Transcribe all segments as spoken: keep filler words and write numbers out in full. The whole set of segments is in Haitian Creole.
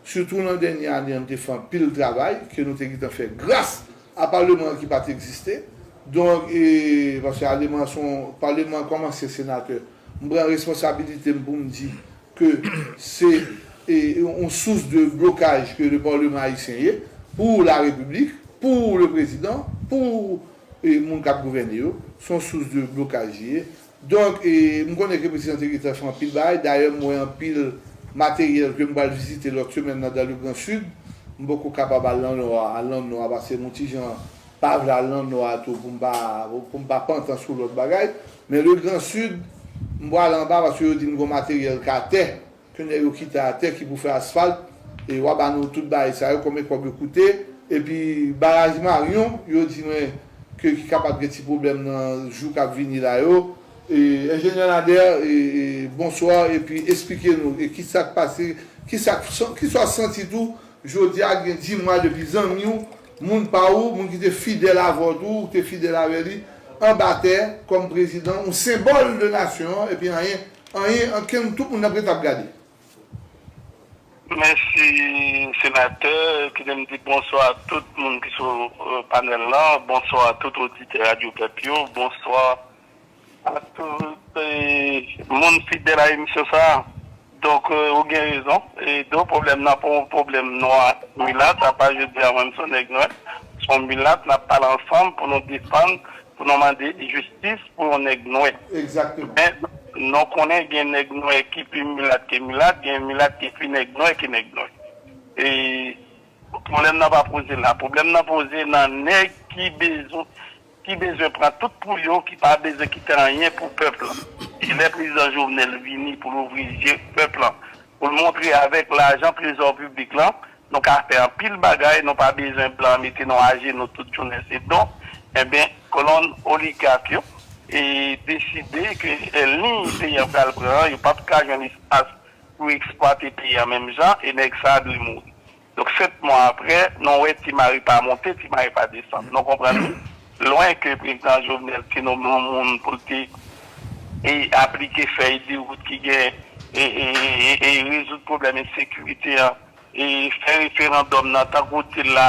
Sitou nan dènye ane an, nou te fè anpil travay ke nou te gentan fè gras a paleman an ki pa t egziste. Donk, e, paske paleman an se yon, paleman an kòm ansyen senatè, m pran responsabilite m pou m di ke se, e, yon sous de blokaj ke le paleman ayisyen ye, pou la repiblik, pou le prezidan, pou, e, moun k ap gouvène yo, se yon sous de blokaj li ye. Donk, e, m konnen ke prezidan te gentan fè anpil bagay. Dayè, m wè anpil materyèl ke m pral vizite lòt semèn nan dan le Gran Sid. M poko kapab al nan nò a, al nan nò a, paske m yon ti jan pa vle al nan nò a tou pou m pa, pou m pa pantan sou lòt bagay. Men le Gran Sid, m pral anba paske yo di m gen materyèl k atè, ke nèg yo kite atè ki pou fè asfalt, e w a ba nou tout bagay sa yo, konbyen kòb yo koute, epi baraj Marion, yo di mwen ke ki kapab gen ti pwoblèm nan jou k ap vini la yo. E, Enjenyè Nader, e, e, bonswa, epi esplike nou, e, ki sa k pase, ki sa k, ki sa w santi tou, jodi a gen dis mwa depi zanmi w, moun pa ou, moun ki te fidèl avè w tou, ou te fidèl avè li, anba tè, kòm prezidan, yon senbòl de nasyon an, epi anyen, anyen, ankenn, tout moun ap ret ap gade. Mèsi, senatè. Kite m di bonswa a tout moun ki sou, e, panèl lan. Bonswa a tout oditè Radyo Pèp yo. Bonswa a tout, e, moun fidèl a emisyon sa a. Donk, e, ou gen rezon. E, donk, pwoblèm nan pa yon pwoblèm nwa milat. Apa jodi a, mwen, m se yon nèg nwè. Se yon milat, n ap pale ansanm pou nou defann, pou nou mande jistis pou yon nèg nwè. Egzakteman. Men, nou konnen gen nèg nwè ki pi milat ke milat, gen milat ki pi nèg nwè ke nèg nwè. E pwoblèm nan pa poze la. Pwoblèm nan poze nan nèg ki bezwen, ki bezwen pran tout pou yo, ki pa bezwen kite anyen pou pèp lan. E lè prezidan Jovenel vini pou l ouvri je pèp lan, pou l montre avèk lajan trezò piblik lan, nou ka fè anpil bagay, nou pa bezwen blan mete nou ajenou tout jounen, se don. Enben, kolonn oligak yo, e, deside ke, e, liy peyi an pral pran an, yo p ap ka jwenn espas pou eksplwate peyi an menm jan, e nèg sa a dwe mouri. Donk, sèt mwa apre, nou wè ti mari pa monte, ti mari pa desann. Nou konprann wi? Lwen ke prezidan Jovenel te nonmen yon moun pou l te, e, aplike fèy de wout ki gen, e, e, e, e, e rezoud pwoblèm ensekirite an, e fè referandòm nan, tankou w di l la,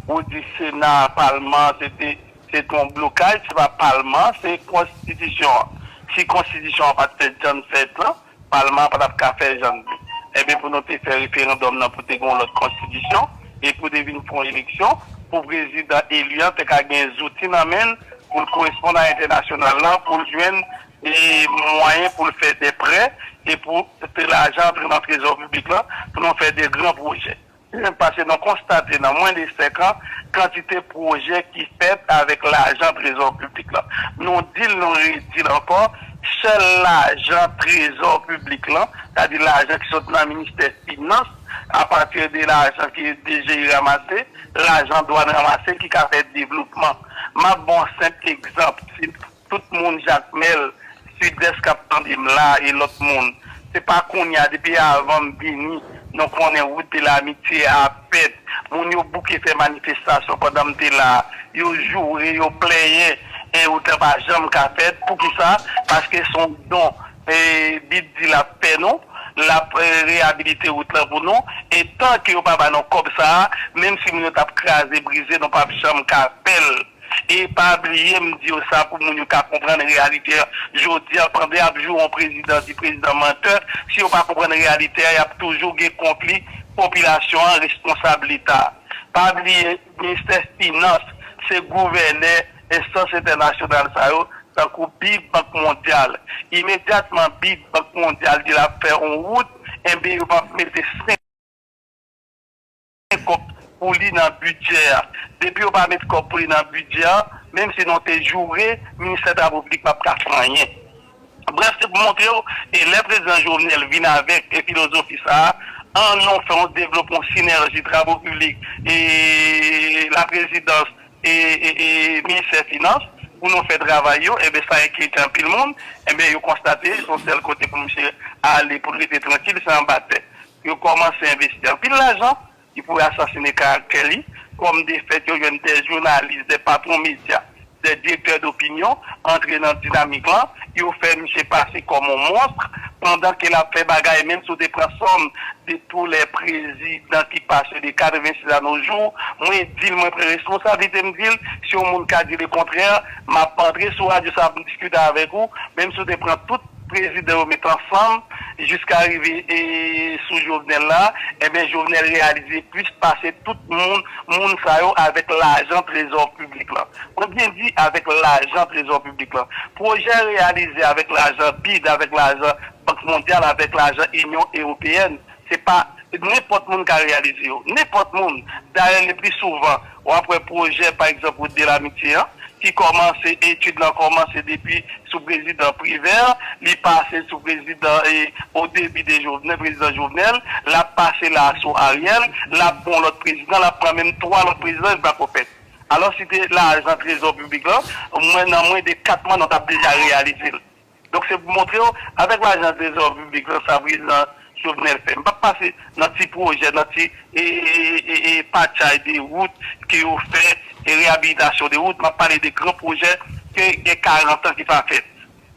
ou di Sena, Palman, se te, se te yon blokaj, se pa Palman, se Konstitisyon an. Si Konstitisyon an pa t fèt jan l fèt lan, Palman an pa t ap ka fè jan l vle. Enben, pou nou te fè referandòm nan, pou te gen yon lòt Konstitisyon, e pou te vin fè yon eleksyon, pou prezidan eli an te ka gen zouti nan men l, pou l koresponn a entènasyonal lan, pou l jwenn e mwayen pou l fè de prè e pou te lajan antre nan trezò piblik lan pou nou fè de gran pwojè. Paske nou konstate nan mwens de senk an, kantite pwojè ki fèt avèk lajan trezò piblik lan. Nou di l, nou redi l ankò, sèl lajan trezò piblik lan, sètadi lajan ki sot nan ministè finans, apati de lajan ke D G I ranmase, lajan dwàn ranmase ki ka fè devlopman. M ap ba w senp egzanp. Si tout moun Jakmèl, Sidès k ap tande m la e lòt moun, se pa kounye a, depi avan m vini, nou konnen wout de lamitye a fèt. Moun yo bouke fè manifestasyon pandan m te la a. Yo joure, yo plenyen, e wout lan pa janm ka fèt. Poukisa? Paske se yon don, e, Bib di l ap fè nou. L ap, e, reyabilite wout lan pou nou. E tan ke yo pa ba nou kòb sa a, menm si moun yo t ap kraze, brize, nou p ap janm ka fè l. E pa bliye, m di yo sa pou moun yo ka konprann reyalite a. Jodi a, pandan y ap joure yon prezidan, di prezidan mantè, si yo pa konprann reyalite a, y ap toujou gen konfli popilasyon an responsab Leta. Pa bliye, ministè finans, se gouvènè enstans entènasyonal sa yo, tankou bid, Bank Mondyal. Imedyatman bid, Bank Mondyal di l ap fè yon wout, enben yo p ap mete senk kòb pou li nan bidjè a. Depi yo pa met kòb pou li nan bidjè a, menm si nou te joure, ministè travo piblik p ap ka fè anyen. Brèf, se pou montre w, e lè prezidan Jovenel vin avèk, e, filozofi sa a, ann nou fè yon devlopman, yon sinèji travo piblik, e, laprezidans, e, e, e ministè finans, pou nou fè travay yo, enben sa enkyete anpil moun, enben yo konstate se yon sèl kote pou misye ale pou l rete trankil, se anba tè. Yo kòmanse envesti anpil lajan ki pou asasine karaktè li, kòm defèt yo jwenn de jounalis, de patwon medya, de direktè dopinyon antre nan dinamik lan, yo fè misye pase kòm yon mons, Pandan ke l ap fè bagay, menm si w te pran sòm de tou lè prezidan ki pase de katrevensis a no jou, mwen di l, mwen pran responsablite m di l, si yon moun ka di lekontrè, m ap antre sou radyo sa a pou m diskite avèk ou, menm si w te pran tout prezidan yo met ansanm, jiska rive e, sou Jovenel la, ebyen Jovenel reyalize plis pase tout moun, moun sa yo avèk lajan trezò piblik la. Mwen byen di avèk lajan trezò piblik la. Pwojè reyalize avèk lajan bid, avèk lajan Bank Mondyal, avèk lajan Inyon Ewopeyèn. Se pa nenpòt moun ka reyalize yo. Nenpòt moun. Dayè, le pli souvan, w ap wè pwojè, pa egzanp, wout de lamitye an, ki kòmanse, etid lan kòmanse depi sou prezidan Privè, li pase sou prezidan, e, o debi de Jovenel, prezidan Jovenel, l ap pase la sou Ariel, l ap pran lòt prezidan, l ap pran menm twa lòt prezidan, e pa ko fèt. Alò, si te lajan trezò piblik lan, mwen, nan mwen de kat mwa, nou t ap deja reyalize l. Donk, se pou montre w, avèk lajan trezò piblik lan, sa prezidan Jovenel fè. M p ap pase nan ti pwojè, nan ti, e, e, e, e, patchay de wout ke yo fè, e reyabilitasyon de wout. M ap pale de gran pwojè ke gen karant an ki pa fèt.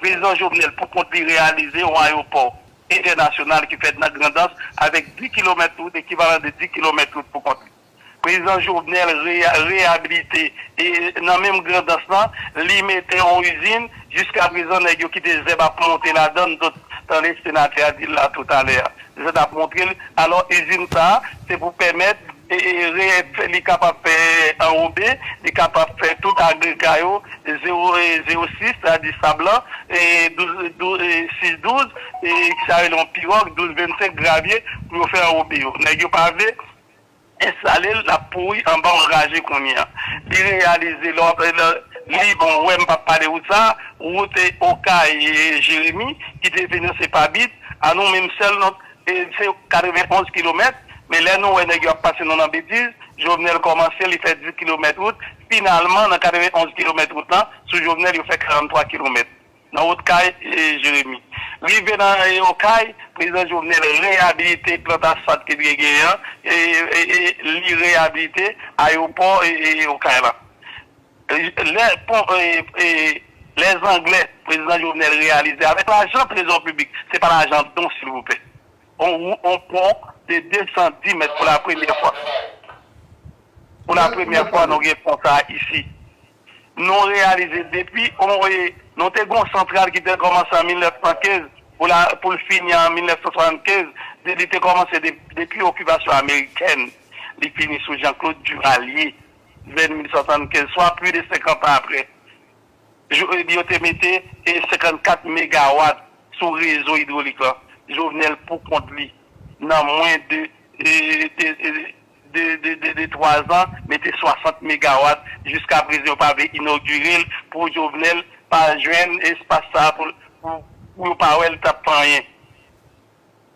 Prezidan Jovenel, pou kont li, reyalize yon ayewopò entènasyonal ki fèt nan Grandans avèk dis kilomèt wout, ekivalan de dis kilomèt wout pou kont li. Prezidan Jovenel reya-, reyabilite, e nan menm Grandans lan, li mete yon izin, jiska prezan nèg yo kite zèb ap monte ladan l, nou t tande senatè a di l la toutalè a. Zèb ap monte l. Alò, izin sa a, se pou pèmèt, e, e, re-, li kapab fè anwobe, li kapab fè tout agrega yo, zewo, e, zewo sis, sa di sab lan, e, douz, douz, e, sis douz, e, sa rele yon piròg, douz vennsenk gravye, pou yo fè anwobe yo. Nèg yo pa vle, enstale l, l ap pouri anba yon raje kounye a. Li reyalize, lè w ap, lè, li, bon, wè, m p ap pale wout sa, wout, e, Okay, e, Jeremi, ki te finanse pa bid, a nou menm sèl, nou, e, se katrevenonz kilomèt, men lè nou wè nèg yo ap pase nou nan betiz, Jovenel kòmanse, li fè dis kilomèt wout, finalman, nan katrevenonz kilomèt wout lan, sou Jovenel, yo fè karanntwa kilomèt. Nan Wotcay, e, Jeremi. Rive nan, e, Okay, prezidan Jovenel reyabilite plant asfalt ke te genyen an, e, e, e, li reyabilite ayewopò, e, e, Okay la. E, lè pon, e, e, lè zanglè, prezidan Jovenel reyalize avèk lajan trezò piblik, se pa lajan don, silvouplè. On, on pon de de san dis mèt pou la premyè fwa. Pou la premyè fwa, nou gen pon sa a isi. Nou reyalize depi, on, e, nou te gen yon santral ki te kòmanse an mil nèf san kenz, pou la, pou l fini an mil nèf san swasannkenz, de, li te kòmanse de, depi okipasyon amerikèn. Li fini sou Jean-Claude Duvalier, vennmil swasannkenz, swa plis de senkant an apre. Yo, yo te mete, e, senkannkat megawat sou rezo idwolik lan. Jovenel pou kont li, nan mwen de, e, de, e, de, de, de, de twa zan, mete swasant megawat. Jiska prezan, yo pa vle inogire l pou Jovenel pa jwenn espas sa a pou, pou, pou yo pa wè l t ap fè anyen.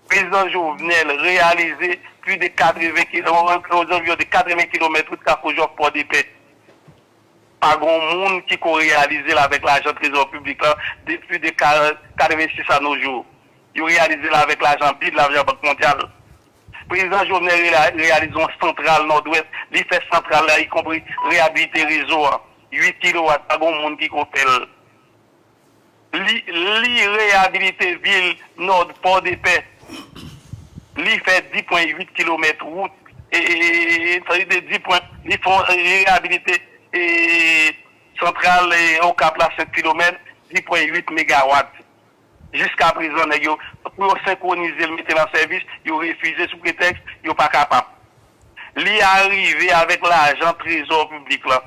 Prezidan Jovenel reyalize plis de katreven kilomèt, ozanviwon de katreven kilomèt wout Kafou Jòf Pòdepè. Pa gen yon moun ki ko reyalize l avèk lajan trezò piblik lan depi de ka-, katrevensis a no jou. Yo reyalize l avèk lajan bid, lajan Bank Mondyal. Prezidan Jovenel reya-, reyalize yon santral Nòdwès. Li fè santral la, ikonpri reyabilite rezo a. Uit kilowat, pa gen yon moun ki ko fè l. Li, li reyabilite vil Nòd Pòdepè. Li fè dis pwen uit kilomèt wout. E, e, e, e, sa vle di dis pwen, li fè, li reyabilite, e, santral, e, Okap la, senk kilomèt, dis pwen uit megawat. Jiska prezan, nèg yo, pou yo senkwonize l, mete l an sèvis, yo refize sou pretèks yo pa kapab. Li arive avèk lajan trezò piblik lan.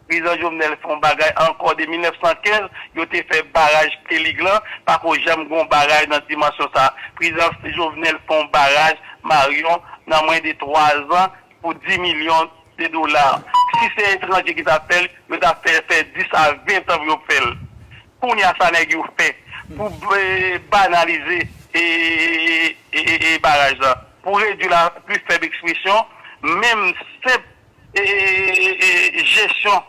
Prezidan Jovenel fè yon bagay ankò de mil nèf san kenz, yo te fè baraj Pelig lan, pako janm gen yon baraj nan dimansyon sa. Prezidan Jovenel fè yon baraj Marion nan mwen de twa zan pou dis milyon de dola. Si se etranje ki ta fè l, yo ta fè, fè dis a ven tan pou yo fè l. Kounye a sa nèg yo fè pou, e, banalize, e, e, e, e, e baraj la. Pou redui la pli fèb ekspresyon, menm senp, e, e, e, e, jesyon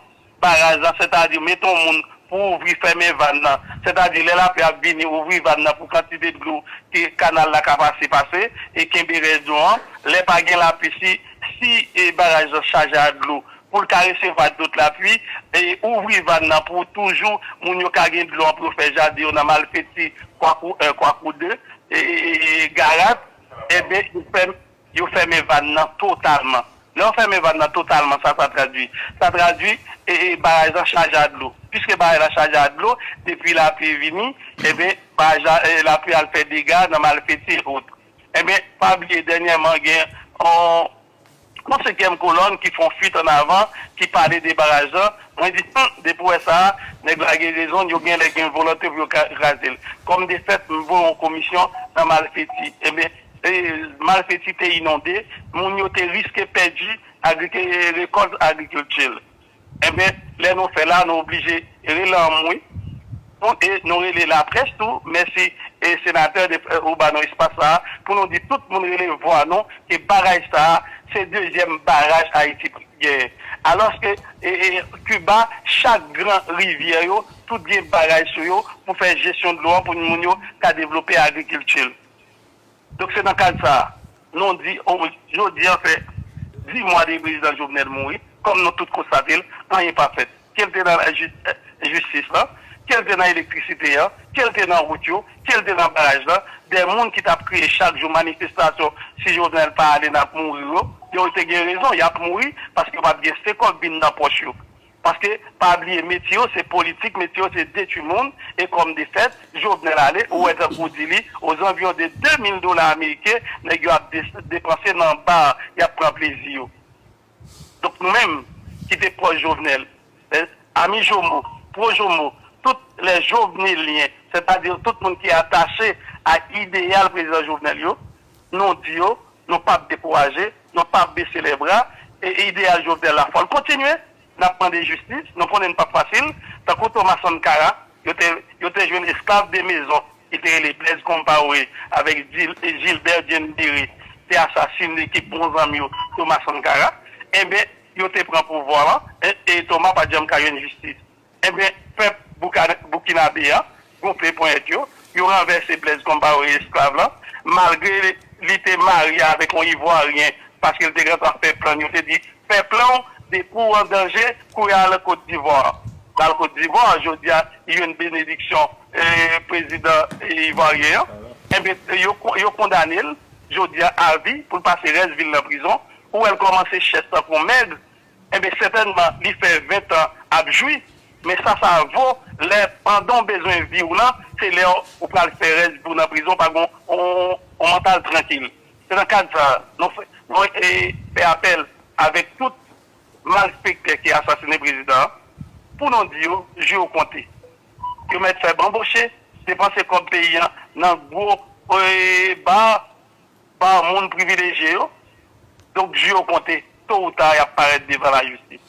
baraj la, sètadi mete yon moun pou ouvri fèmen vàn nan, sètadi lè lapli ap vini, ouvri vàn nan pou kantite dlo ke kanal la ka pase, pase, e kenbe rès dlo an. Lè pa gen lapli, si, si, e, baraj la chaje a dlo, pou l ka resevwa dlo lapli, e ouvri vàn nan pou toujou moun yo ka gen dlo an pou yo fè jaden yo nan Malfeti, Kwakou en, Kwakou de, e, e, e, Garat, enben, yo fèm-, yo fèmen vàn nan totalman. Lè yo fèmen vàn nan totalman, sa sa tradui? Sa tradui, e, e, baraj lan chaje a dlo. Piske baraj la chaje a dlo, depi lapli vini, enben, baraj la, e, lapli al fè dega nan Malfeti e ot. Enben, pa bliye, dènyèman, gen yon yon senkyèm kolòn ki fè yon fuit an avan, ki pale de baraj lan. Mwen di, hmm, depi w wè sa a, nèg la gen rezon, yo gen lè gen volonte pou yo ka-, kraze l. Kòm de fèt, m voye yon komisyon nan Malfeti. Ebyen, e, Malfeti te inonde, moun yo te riske pèdi agrike-, rekòt agrikilti l. Enben, lè nou fè la, nou oblije rele anmwe. Pou, e nou rele laprès tou, mèsi, e senatè de, e, ou ba nou espas sa a, pou nou di tout moun rele vwa nou, ke baraj sa a, se dezyèm baraj Ayiti genyen. Alòske, e, e, Kiba, chak gran rivyè yo, tout gen baraj sou yo pou fè jesyon dlo an, pou moun yo ka devlope agrikilti l. Donk, se nan kad sa a, nou di, o, jodi a fè dis mwa de prezidan Jovenel mouri, kòm nou tout konstate l, anyen pa fèt. Ke l te nan lajis-, jistis lan, ke l te nan elektrisite an, ke l te nan wout yo, ke l te nan baraj lan, de moun ki t ap kriye chak jou manifestasyon, si Jovenel pa ale, n ap mouri yo, yo te gen rezon, y ap mouri, paske yo p ap gen senkòb bin nan pòch yo. Paske, pa bliye, metye yo se politik, metye yo se detwi moun, e kòm de fèt, Jovenel ale, ou wè tankou di li, ozanviwon de de mil dola ameriken, nèg yo ap de-, depanse nan ba, y ap pran plezi yo. Donk nou menm, ki te pwòch Jovenel, e, ami Jomo, pwo Jomo, tout lè jovenelyen, sètadi tout moun ki atache a ideyal prezidan Jovenel yo, nou di yo, nou p ap dekouraje, nou p ap bese lè bra, e ideyal Jovenel la fò l kontinye. N ap mande jistis, nou konnen n p ap fasil, tankou Thomas Sankara, yo te, yo te jwenn esklav de mezon, ki te rele Blaise Compaoré avèk Gil-, Gilbert Diendéré, te asasine ekip bon zanmi yo, Thomas Sankara, enben, yo te pran pouvwa lan, e, e Thomas pa t janm ka jwenn jistis. Enben, pèp Bouka-, Boukinabe a gonfle ponyèt yo, yo ranvèse Blaise Compaoré esklav lan, malgre li, li te marye avèk yon Ivwaryen, paske l te gentan fè plan, yo te di, fè plan w, depi w an danje, kouri al Kot Divwa. L al Kot Divwa, jodi a, li jwenn benediksyon, e, prezidan, e, ivwaryen an. Enben, yo, yo kondane l, jodi a, avi, pou l pase rès vi l nan prizon, ou wè l kòmanse chèch tankou yon mèg, enben, sètènman, li fè ven tan ap jwi, men sa sa vo, lè pandan w bezwen vi w lan, se lè w pral fè rès vi w nan prizon, pa gen yon, yon, yon mantal trankil. Se nan kad sa a, nou fè, nou, e, fè apèl avèk tout malfektè ki asasine prezidan an, pou nou di yo, jou yo konte. Yo mèt fè banboche, depanse kòb peyi an nan gwo, e, ba, ba moun privilejye yo. Donk, jou yo konte, to ou ta, y ap parèt devan lajistis.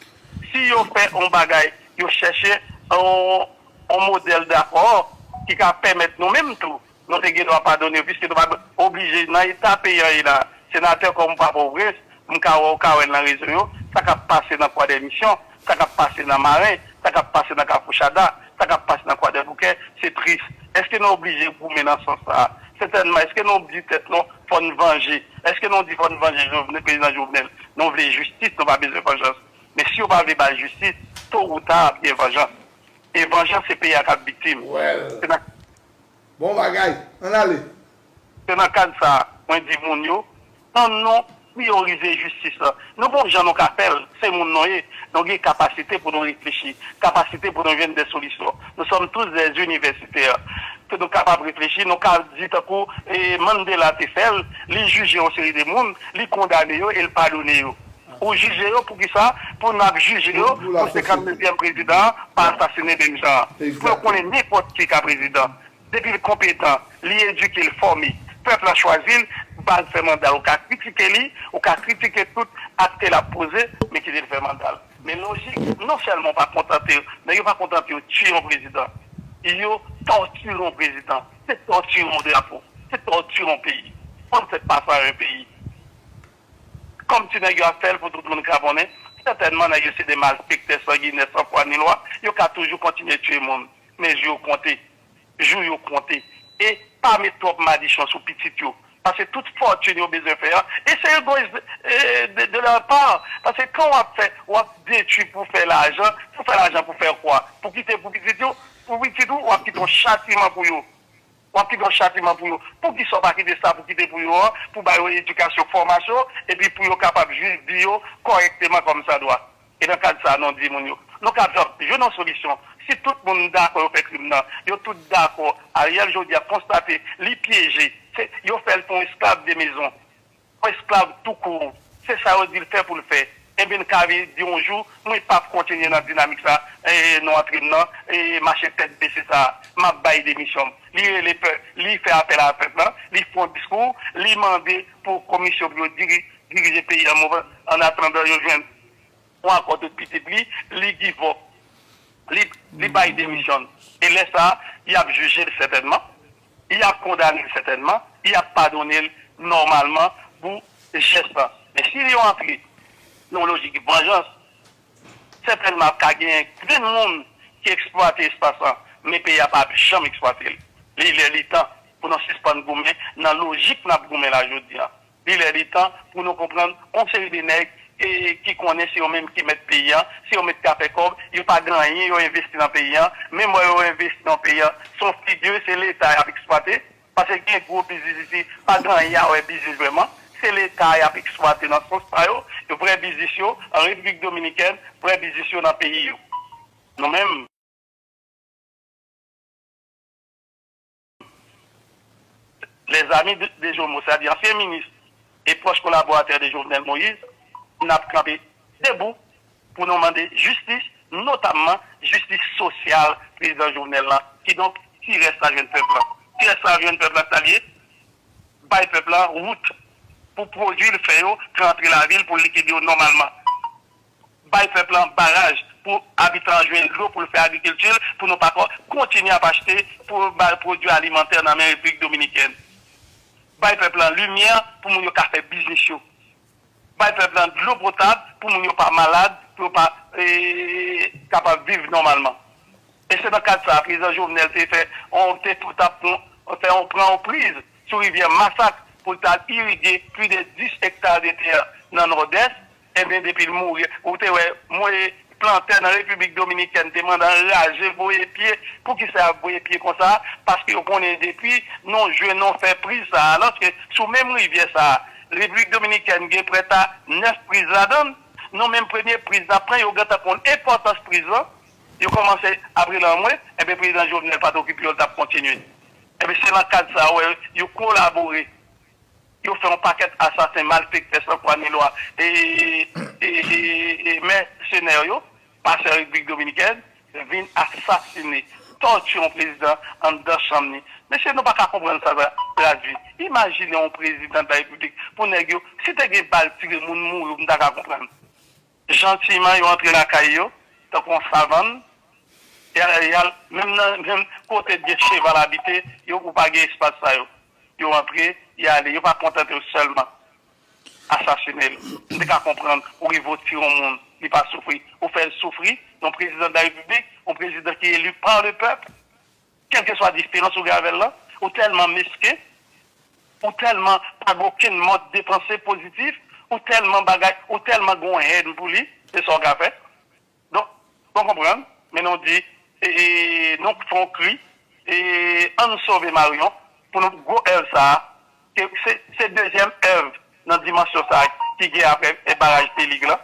Si yo fè yon bagay, yo chèche yon, yon modèl dakò ki ka pèmèt nou menm tou, nou te gen dwa padone yo, piske nou pa oblije, nan eta peyi an ye la, senatè, kòm ou pa Pòtoprens, m ka wè, ou ka wè l nan rezo yo, sa k ap pase nan Kwa dè Misyon, sa k ap pase nan Maren, sa k ap pase nan Kafou Chada, sa k ap pase nan Kwadèboukè, se tris. Èske nou oblije goumen nan sans sa a? Sètènman, èske nou di tèt nou, fò n vanje? Èske nou di fò n vanje Jovenel, prezidan Jovenel? Nou vle jistis, nou pa bezwen vanjans. Men si yo pa vle bay jistis, to ou ta, ap gen vanjans. E vanjans, se peyi a k ap viktim. Well. Se nan Bon bagay. Ann ale. Se nan kad sa a, mwen di moun yo, ann nou priyorize jistis lan. Nou gon jan nou ka fè l, se moun nou ye, nou gen kapasite pou nou reflechi, kapasite pou nou jwenn de solisyon. Nous sommes tous des universitaires. Ke nou kapab reflechi, nou ka di tankou, e, Mandela te fè l, li jije yon seri de moun, li kondane yo e l padone yo. Ou jije yo pou kisa? Pou n ap jije yo pou senkantnevyèm prezidan an pa asasinen menm jan an. Pou yo konnen nenpòt ki ka prezidan. Depi l konpetan, li edike, l fòme, pèp la chwazi l, ba l fè manda l. Ou ka kritike li, ou ka kritike tout akte l ap poze, men kite l fè manda l. Men lojik, non sèlman w pa kontante yo, men yo pa kontante yo tiye yon prezidan. Yo tòtire yon prezidan. Se tòtire yon drapo. Se tòtire yon peyi. Fò n fè pase a yon peyi. Kòm ti nèg yo ap fè l pou tout moun ka konnen, sètènman nèg yo se de malfektè sanginè san fwa ni lwa, yo ka toujou kontinye tiye moun. Men jou yo konte. Jou yo konte. E pa met twòp madichon sou pitit yo. Paske tout fòtin yo bezwen fè an, e se egoyis de, de, de leur part. Paske kan w ap fè, w ap detwi pou fè lajan, pou fè lajan pou fè kwa? Pou kite pou pitit yo, pou pitit ou, w ap kite yon chatiman pou yo. Yon pi gran chatiman pou yo. Poukisa w pa kite sa pou kite pou yo an, pou ba yo edikasyon, fòmasyon, epi pou yo kapab jwenn vi yo kòrèkteman kòmsadwa? E nan kad sa a, nou di moun yo, nou kapab jwenn yon solisyon. Si tout moun dakò yo fè krim nan, yo tout dakò, Ariel jodi a konstate li pyeje, se, yo fè l pou yon esklav de mezon, yon esklav tou kou. Se sa yo di l fè pou l fè. Ebyen, l ka vin di yon jou, mwen p ap kontinye nan dinamik sa, e, nou antre m nan, e, mache tèt bese sa, m ap bay demisyon m. Li rele pèp, li fè apèl a pèp lan, li fè yon diskou, li mande pou komisyon pou yo diri-, dirije peyi an, an atandan yo jwenn yon akò tout pitit li, li give up. Li, li bay demisyon l. E lè sa a, y ap jije l sètènman, y ap kondane l sètènman, y ap padone l nòmalman pou jès lan. Men si yo antre nan yon lojik vanjans, sètènman ap ka genyen grenn moun ki eksplwate espas lan, men peyi a p ap janm eksplwate l. Li lè li tan pou nou sispann goumen nan lojik n ap goumen la jodi a. Li lè li tan pou nou konprann yon seri de nèg, e, ki konnen se yo menm ki mèt peyi a, se yo menm k ap fè kòb, yo pa gen anyen yo envesti nan peyi a, menm lè yo envesti nan peyi a, se yon figi, se Leta y ap eksplwate, paske gen gwo biznis isi, pa gen anyen a wè biznis vrèman, se Leta y ap eksplwate nan sans pa yo, vrè biznis yo an Repiblik Dominikèn, vrè biznis yo nan peyi yo. Nou menm, lèzami de, de Jomo, sètadi ansyen minis e pwòch kolaboratè de Jovenel Moïse, n ap kanpe debou pou nou mande jistis, notamman jistis sosyal prezidan Jovenel lan. Kidonk, ti rès la jwenn pèp lan. Ti rès la jwenn pèp lan, sa l ye? Bay pèp lan wout pou pwodui l fè yo, rantre lavil pou l likide yo nòmalman. Bay pèp lan baraj pou abitan an jwenn dlo pou l fè agrikilti l, pou nou pa ko-, kontinye ap achte pou bay pwodui alimantè nan men Repiblik Dominikèn. Bay pèp lan limyè pou moun yo ka fè biznis yo. Bay pèp lan dlo potab pou moun yo pa malad, pou yo pa, e, kapab viv nòmalman. E se nan kad sa a, prezidan Jovenel te fè, on, te, te ap pran, fè on, pran on priz sou rivyè Masak pou l t al irige plis de dis ekta de tè nan Nòdès. Ebyen, depi l mouri, ou te wè, mwen, plantè nan Repiblik Dominikèn te mande anraje voye pye. Poukisa y ap voye pye konsa? Paske yo konnen depi nou jwe, nou fè priz sa a, alòske sou menm rivyè sa a, Repiblik Dominikèn gen prèta nèf priz ladan l. Nou menm premye priz n ap pran, yo gentan konn enpòtans priz lan. Yo kòmanse ap rele anmwe, ebyen, prezidan Jovenel pa t okipe yo, l t ap kontinye. Ebyen, se nan kad sa a, wè, yo kolabore. Yo fè yon pakèt asasen, malfektè, sankwanilwa, e, e, e, e, e mèsenè yo, pase Repiblik Dominikèn, vin asasine, tòtiye yon prezidan anndan chanm li. Mesye, nou pa ka konprann sa sa tradui. Imajine yon prezidan de la repiblik pou nèg yo, si te gen bal tire moun mouri, m ta ka konprann. Jantiman, yo antre lakay yo, tankou yon savann, y al, y al, menm nan, menm kote gen cheval abite, yo, ou pa gen espas sa yo. Yo antre, y ale, yo pa kontante yo sèlman asasine l. M te ka konprann, ou rive ou tire yon moun, li pa soufri. Ou fè l soufri, yon prezidan de la repiblik, yon prezidan ki eli par le peuple, kèlkeswa diferans ou gen avè l lan, ou tèlman mesken, ou tèlman pa gen okenn mòd de panse pozitif, ou tèlman bagay, ou tèlman gen yon hèn pou li, se sa w ka fè. Donk, bon konprann, men nou di, e, e, nou fè yon kri, e, ann sove Marion, pou nou gwo èv sa a, ke se, se dezyèm èv nan dimansyon sa a ki gen apre, e, baraj Pelig lan.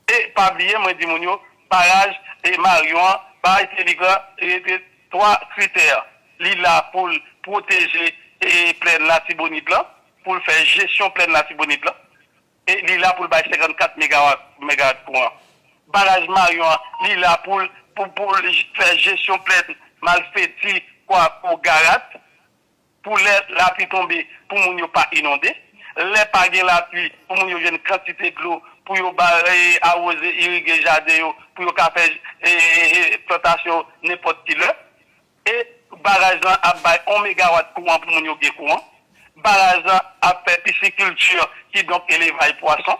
E pa bliye, mwen di moun yo, baraj, e, Marion an, baraj Pelig lan, e, e, twa kritè. Li la pou l pwoteje, e, plèn Latibonit lan, pou l fè jesyon plèn Latibonit lan. E li la pou l bay senkannkat megawat, megawat kouran. Baraj Marion an, li la pou l, pou, pou l j-, fè jesyon plèn Malfeti, Kwapo, Garat, pou lè lapli tonbe, pou moun yo pa inonde. Lè pa gen lapli, pou moun yo jwenn kantite dlo, pou yo ba, e, awoze, irige jaden yo, pou yo ka fè, e, e, e, plantasyon nenpòt ki lè. E baraj lan ap bay yon megawat kouran pou moun yo gen kouran. Baraj lan ap fè pisikilti, kidonk elevay pwason.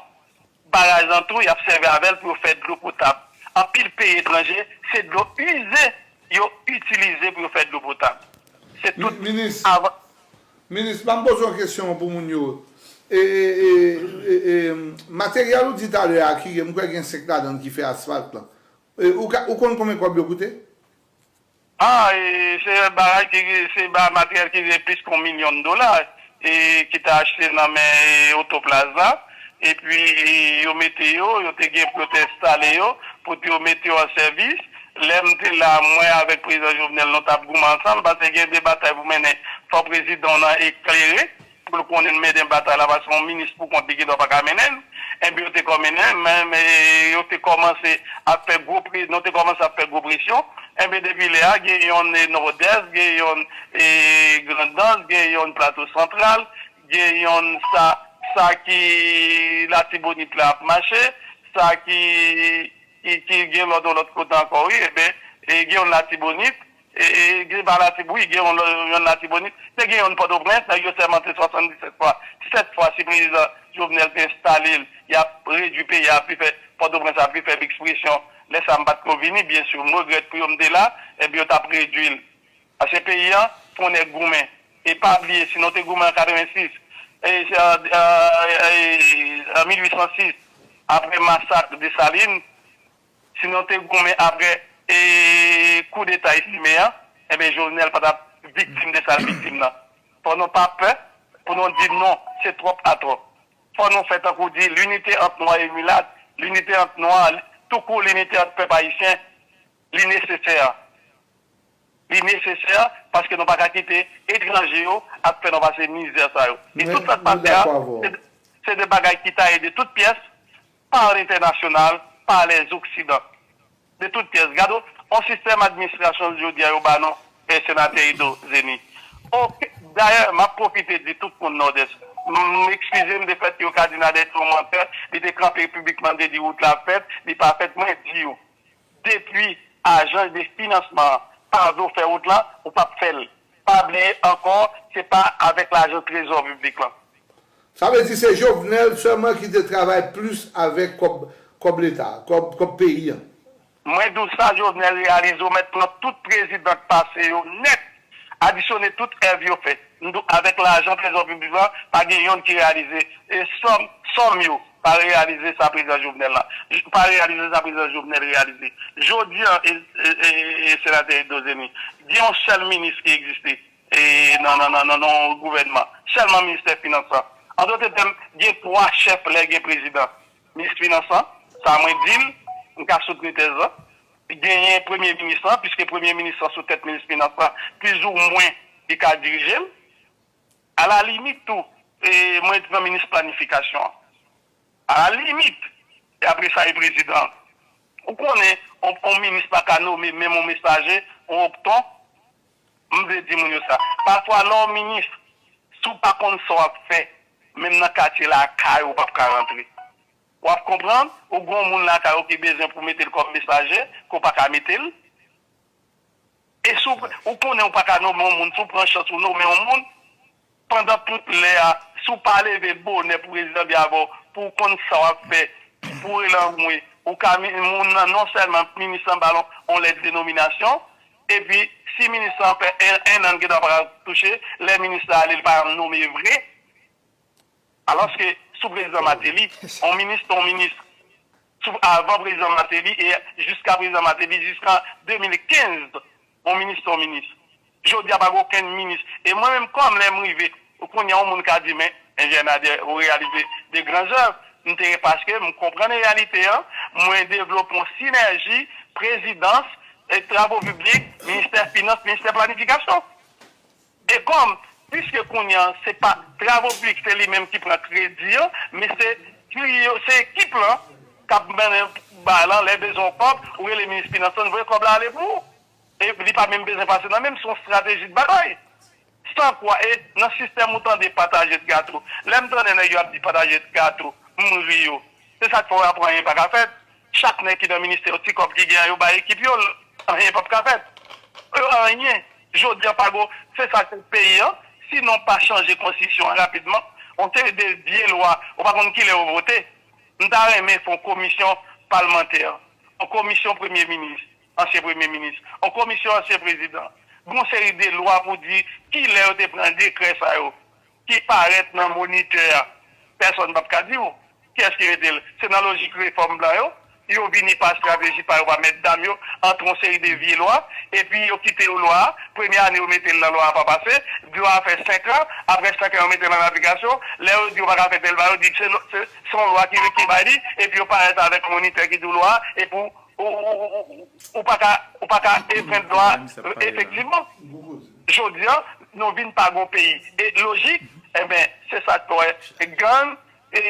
Baraj lan tou, y ap sèvi avè l pou yo fè dlo potab. Anpil peyi etranje, se dlo ize yo itilize pou yo fè dlo potab. Se tout. Minis, avan. Minis, ban m poze yon kesyon pou moun yo. E, e, e, e, e, materyèl ou di talè a ki, m kwè gen senk ladan l ki fè asfalt lan. E, ou ka, ou konn konbyen kòb yo koute? Ah, e, se bagay ki, se ba materyèl ki gen plis ke yon milyon dola, e, ki te achte nan men, e, Autoplaza. Epi, e, yo mete yo, yo te gen pou yo te enstale yo, pou te yo mete yo an sèvis. Lè m te la, mwen avèk prezidan Jovenel, nou t ap goumen ansanm, paske gen de batay pou mennen, fò prezidan w nan eklere, pou l konnen l mennen batay la, paske yon minis pou kont li gendwa pa ka mennen l. Enben, yo te kò mennen, men, men, yo te kòmanse ap fè gwo pre-, nou te kòmanse ap fè gwo presyon. Enben, depi lè a, gen yonn, e, Nòdès, gen yonn, e, Grandans, gen yonn Plato Santral, gen yonn sa, sa ki Latibonit la ap mache, sa ki, ki, ki gen lòt, lòt kote ankò, wi, enben, e, gen yonn Latibonit, e, e, gen pa Latib-, wi, gen yonn, yonn Latibonit, te gen yonn Pòtoprens, nèg yo sèmante swasanndisèt fwa, sèt fwa si prezidan Jovenel te enstale l, y ap redui peyi a, ap vin fè, Pòtoprens ap vin fè m ekspresyon, lè sa m pa t ko vini, byen si, m regrèt pou yo m te la, enben yo t ap redui l. Paske peyi a, fò nèg goumen. E pa bliye, si nou te goumen an katrevensis, e, e, e, e, an mil uit san sis, apre masak Desalin, si nou te goumen apre, e, koudeta Estimé an, enben, Jovenel pa t ap viktim de sa l viktim nan. Fò nou pa pè pou nou di non, se twòp atwò. Fò nou fè tankou di, linite ant nwa e milat, linite ant nwa, toukou linite ant pèp ayisyen, li nesesè. Li nesesè paske nou pa ka kite etranje yo ap fè nou pase mizè sa yo. E tout sa k pase a, se, se de bagay ki taye de tout pyès, pa lentènasyonal, pa lèzoksidan. De tout pyès. Gade yon sistèm administrasyon jodi a yo ba nou, e, senatè Edo Zeni. Oke, dayè, m ap pwofite di tout moun Nòdès, m, m ekskize m de fèt yo ka di Nadèt se yon mantè, li te kanpe piblikman, te di wout la fèt, li pa fèt, mwen di yo, depi ajans de finansman an pa vle w fè wout lan, ou p ap fè l. Pa bliye ankò, se pa avèk lajan trezò piblik lan. Sa vle di se Jovenel sèlman ki te travay plis avèk kòb, kòb Leta, kòb, kòb peyi an. Mwen di w sa, Jovenel reyalize, ou mèt pran tout prezidan k pase yo nèt, adisyone tout èv yo fè. M di w, avèk lajan trezò piblik lan, pa gen yonn ki reyalize. E sòm, sòm yo pa reyalize sa prezidan Jovenel la. J-, pa reyalize sa prezidan Jovenel reyalize. Jodi an, e, e, e, e senatè Edo Zeni, gen yon sèl minis ki egziste, e, nan, nan, nan, nan, nan yon gouvènman. Sèlman ministè finans lan. An dòt tèm, gen twa chèf lè gen prezidan. Minis finans lan, sa mwen di l, m ka soutni tèz lan. Genyen premye minis lan, piske premye minis lan sou tèt minis finans lan, plizoumwen, li ka dirije l. Alalimit tou, e, mwen pran minis planifikasyon an. Alalimit, e apre sa, e prezidan an. Ou konnen, on, on minis pa ka nome menm on mesaje, on opton. M vle di moun yo sa. Pafwa, lè w minis, si w pa konn sa w ap fè, menm nan katye lakay ou, w p ap ka rantre. W ap konprann, ou gen yon moun lakay ou ki bezwen pou mete l kòm mesaje, ke w pa ka mete l. E si w, ou konnen ou pa ka nome yon moun, si w pran chans ou nome yon moun, pandan tout lè a, si w pa leve bonè pou prezidan byen avè w, pou w konn sa w ap fè, pou w rele anmwe, ou ka mi-, moun nan non sèlman minis lan ba l yon lèt de nominasyon, epi si minis lan fè en, en an, l gendwa pa ka touche, lè minis la ale, l pa janm nome vre. Alòske sou prezidan Mateli, yon minis se yon minis. Sou, avan prezidan Mateli e jiska prezidan Mateli, jiska de mil kenz, yon minis se yon minis. Jodi a pa gen okenn minis. E mwen menm kòm lè m rive, kounye a yon moun ka di, men, Enjenyè Nader, ou reyalize de gran zèv. M te, paske m konprann reyalite an, mwen devlope yon sinèji, prezidans, e travo piblik, ministè finans, ministè planifikasyon. E kòm, piske kounye a, se pa travo piblik, se li menm ki pran kredi an, men se triyo, se ekip lan k ap mennen bagay lan, lè bezwen yon kòb, ou rele minis finans lan, voye kòb la ale pou ou. E li pa menm bezwen pase nan men m, se yon estrateji de batay. San kwa, e nan sistèm ou tande pataje gato. Lè m tande nèg yo ap di pataje gato, m ri yo. Se sa k fè w ap anyen pa ka fèt. Chak nèg ki nan ministè yo, ti kòb ki gen an, yo bay ekip yo l, anyen p ap ka fèt. Yo anyen. Jodi a pa gon, se sa k peyi an. Si nou pa chanje konstitisyon an rapidman, yon seri de vye lwa, ou pa konn kilè yo vote. M ta renmen fè yon komisyon palmantè, yon komisyon premye minis, ansyen premye minis, yon komisyon ansyen prezidan. Gon seri de lwa pou di kilè yo te pran dekrè sa yo, ki parèt nan Monitè a. Pèsonn p ap ka di w kiyès ki mete l. Se nan lojik refòm blan yo, Yo vini pa estrateji pa yo, pa mèt dam yo, antre yon seri de vye lwa, epi yo kite yo lwa a, premye ane yo mete l nan lwa a pa pase, lwa a fè senk an, apre senk an yo mete l an aplikasyon, lè yo di yo pa ka fè tèl bagay, yo di se, se, se yon lwa ki, ki bay li, epi yo parèt avèk monitè ki di w lwa a, epi w, ou, ou, ou, ou, ou pa ka, ou pa ka enfrenn lwa a efektivman. Jodi a, nou vin pa gon peyi. E lojik, enben, se sa k fè gang, e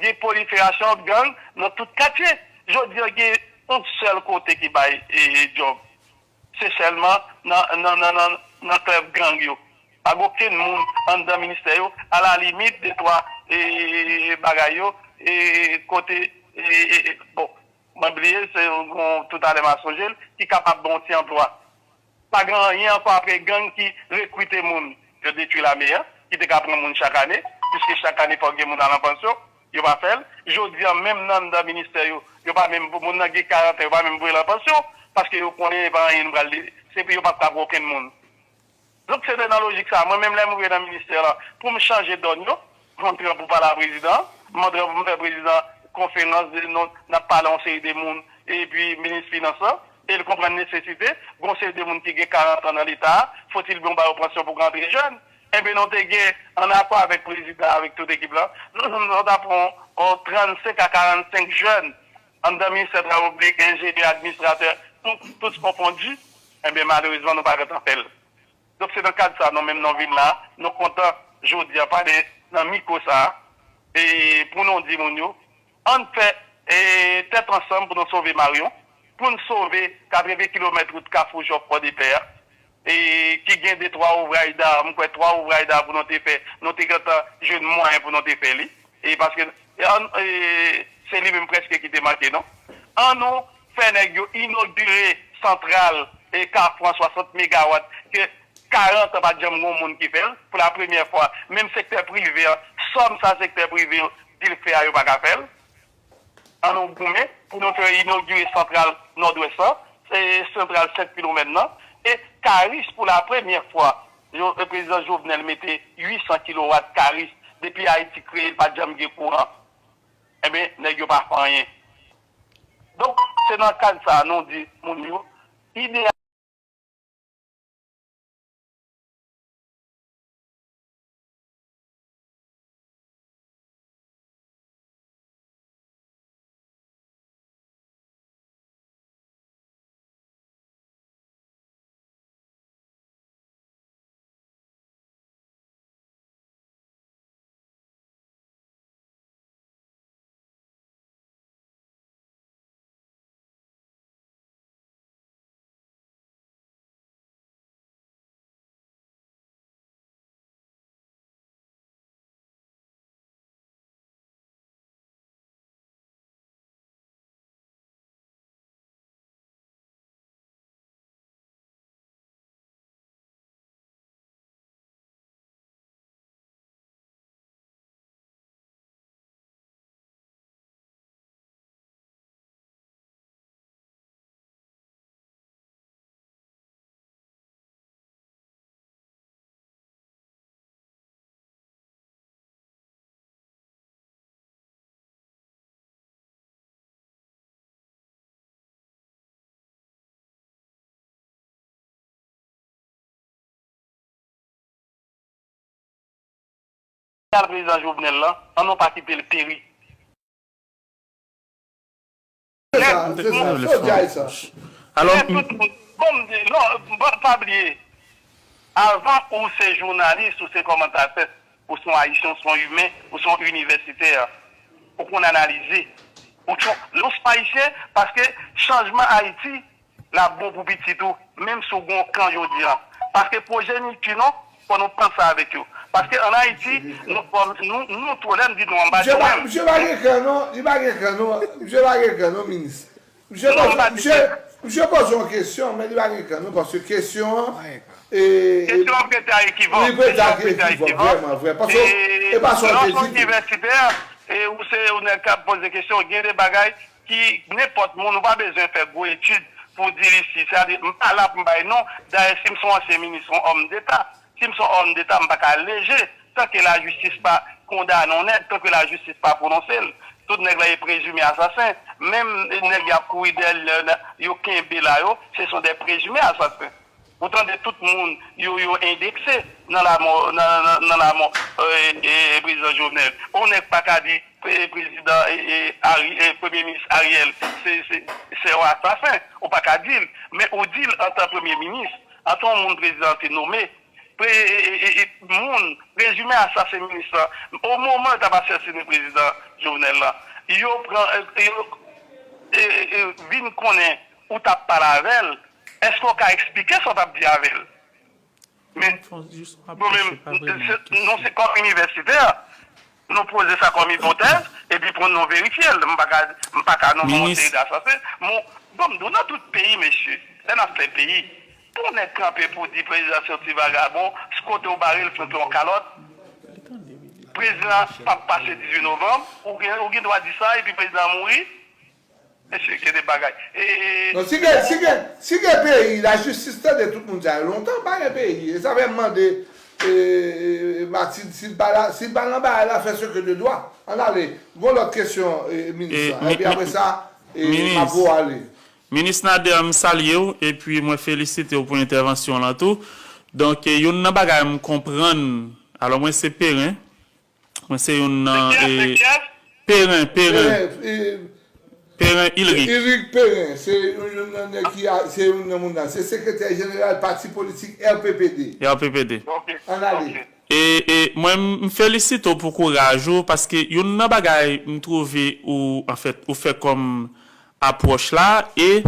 gen pwoliferasyon gang nan tout katye. Jodi a, gen yon sèl kote ki bay, e, e, djòb. Se sèlman nan, nan, nan, nan, nan klèb gang yo. Pa gen okenn moun anndan ministè yo, alalimit, de twa, e, bagay yo, e, kote, e, e, e, bon, mwen bliye, se yon, toutalè m a sonje l, ki kapab ba w ti anplwa. Pa gen anyen ankò apre gang ki rekrite moun. Yo detwi lame a, ki te ka pran moun chak ane, piske chak ane fòk gen moun al an pansyon, yo pa fè l. Jodi a, menm nan anndan ministè yo, yo pa menm, moun nan gen karant an, yo pa menm voye l an pansyon, paske yo konnen e pa anyen nou pral, se pou yo p ap ka pran okenn moun. Donk, se te nan lojik sa a, mwen menm lè m rive nan ministè la, pou m chanje dòn yo, m antre pou pale a prezidan, m antre pou m fè prezidan konferans, de, nou, n ap pale a yon seri de moun, epi minis finans lan, e l konprann nesesite, gon seri de moun ki gen karant an nan Leta a, fotil byen w ba yo pansyon pou rantre jèn. Enben, nou te gen, an akò avèk prezidan, avèk tout ekip la, nou, nou, nou ta pran, on, trannsenk a karannsenk jèn anndan ministè travo piblik, enjenyè, administratè, tout, tout konfondi. Enben, malerezman, nou pa gentan fè l. Donk, se nan kad sa, nou menm, nou vin la, nou kontan, jodi a, pale nan mikwo sa a, e pou nou di moun yo, ann fè, e, tèt ansanm pou nou sove Maryon, pou n sove katreven kilomèt wout Kafou Jòf Pòdepè a, e, ki gen de twa ouvraj da, m kwè twa ouvraj da pou nou te fè, nou te gentan jwenn mwayen pou nou te fè li, e paske, e, ann, e, se li menm prèske ki te manke nou. Ann nou fè nèg yo inogire santral, e, Kafou an swasant megawat, ke karant an pa t janm gen yon moun ki fè l. Pou la premyè fwa, menm sektè prive an, sòm sa sektè prive yo di l fè a, yo pa ka fè l. Ann nou goumen pou nou fè inogire santral Nòdwès lan, e santral senk kilomèt nan, e Karis pou la premyè fwa, yo, e prezidan Jovenel mete uit san kilowat Karis, depi Ayiti kreye, l pa t janm gen kouran. Enben, nèg yo pa fè anyen. Donk, se nan kad sa a nou di moun yo, ide Al prezidan Jovenel lan, an nou pa kite l peri. Se sa, se sa. Solda e sa. Alò, tout moun, bon, m di, non, pa, pa bliye, avan ou se jounalis, ou se kòmantatè, ou se yon ayisyen, ou se yon imen, ou se yon inivèsitè, ou konn analize. Ou se, lè w se ayisyen, paske chanjman Ayiti, l ap bon pou pitit ou, menm si w gen yon kan jodi a. Paske pwojeniti nou, fò nou panse avèk yo. Paske ann Ayiti, nou, nou, nou twò, lè m di nou, m pa di mwen menm. Misye pa gen kan non, li pa gen kan non, misye pa gen kan non, minis. Misye poze, misye, misye poze yon kesyon, men li pa gen kan non, paske kesyon an, e, kesyon an prete a ekivòk. Li prete a ekivòk, vrèman, vrè. Paske e pa sa w te di tou. Lè w se yon inivèsitè, e ou se yon nèg k ap poze kesyon, gen de bagay ki nenpòt moun, ou pa bezwen fè gwo etid pou w di li si. Sètadi, m pa la pou m bay non. Dayè, si m se yon ansyen minis, yon òm deta, si m se yon òm deta, m pa ka leje. Tanke lajistis pa kondane yon nèg, tanke lajistis pa pwononse l, Tout nèg la e prezime asasen. Menm nèg y ap kouri dèyè l, yo kenbe la yo, ce sont des présumés assassins. Ou tande tout moun yo, yo endekse nan lamò, nan, nan, nan lamò, e, e, e prezidan Jovenel. Yon nèg pa ka di pre-, prezidan, e, e, Ari-, e, premye minis Ariel se, se, se yon asasen. Ou pa ka di l. Men ou di l antan premye minis, antan yon moun prezidan te nome, pre-, e, e, e, e, moun, prezime asasen minis lan, o moman yo t ap asasinen prezidan Jovenel lan, yo pran, e, yo, e, e, e, vin konnen ou t ap pale avè l, èske w ka eksplike sa w t ap di avè l? Men, nou menm, se, nou se kòm inivèsitè, nou poze sa kòm ipotèz, epi pou nou verifye l. M pa ka, m pa ka nonmen yon seri de asasen. Bon, bon, m di w, nan tout peyi, mesye, lè n ap fè peyi, pou yon nèg kanpe pou di prezidan se yon ti vagabon, kote w bare l, fouke yon kalòt, prezidan p ap pase dizuit novanm, ou gen, ou gen dwa di sa, epi prezidan mouri. Mesye, gen de bagay. E, e, Non, si gen, si gen, si gen peyi, lajistis tande tout moun sa yo lontan, pa gen peyi. E sa fè m mande, e, e, Matilde, si l pa la, si l pa nan bagay la, fè ce que de droit. Ann ale. Gon lòt kesyon, e, minis E, lan. mi-, Epi apre mi-, sa, e, minis. M ap voye ale. Minis Nader, m salye w, epi mwen felisite w pou entèvansyon w lan tou. Donk, e, youn nan bagay m konprann, alò mwen se Peren, mwen se youn nan, Se kiyès? Se e, kiyès? Peren, Peren, Peren, e, Peren Ilrik. Ilrik Peren, se youn nan nèg ki a, se youn nan moun nan. Se sekretè jeneral pati politik R P P D. R P P D. Ok, Ann ale. ok. E, e mwen, m, m felisite w pou kouraj ou, paske youn nan bagay m twouve ou, anfèt, ou fè kòm apwòch la, e,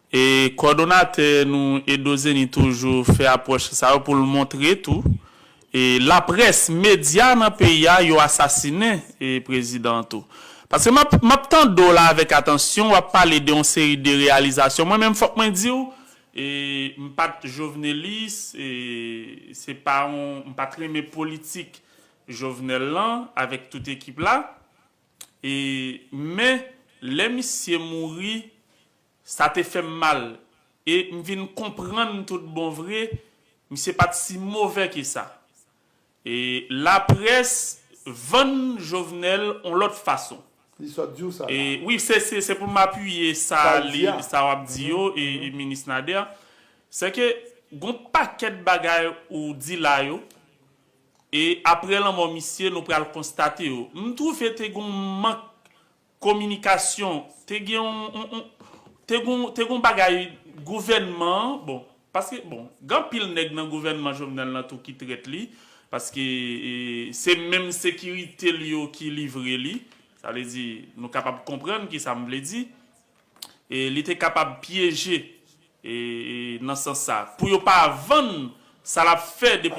e kòdonatè nou, Edo Zeni, toujou fè apwòch sa yo pou l montre tou, e laprès, medya nan peyi a, yo asasinen, e prezidan an tou. Paske m ap, m ap tande w la avèk atansyon, w ap pale de yon seri de reyalizasyon. Mwen menm, fòk mwen di w, e m pa t jovenelis, e se pa yon, m pa t renmen politik Jovenel lan avèk tout ekip la. E, men, lè misye mouri, sa te fè m mal. E m vin konprann tout bon vre, misye pa t si movè ke sa. E laprès vann Jovenel on lòt fason. Li sot di w sa la. E, wi, se, se, se pou m apiye sa, Sa l di li, a. sa w ap di yo, e, e minis Nader. Se ke gon pakèt bagay ou di la yo, e apre lanmò misye, nou pral konstate yo. M twouve te gon mank kominikasyon, te gen yon, yon, yon, te gon, te gon bagay gouvènman an, bon, paske, bon, gen anpil nèg nan gouvènman Jovenel lan tou ki trèt li, paske, e, se menm sekirite l yo ki livre li, sa vle di, nou kapab konprann kisa m vle di, e li te kapab pyeje, e, e nan sans sa, pou yo pa vann sa l ap fè depi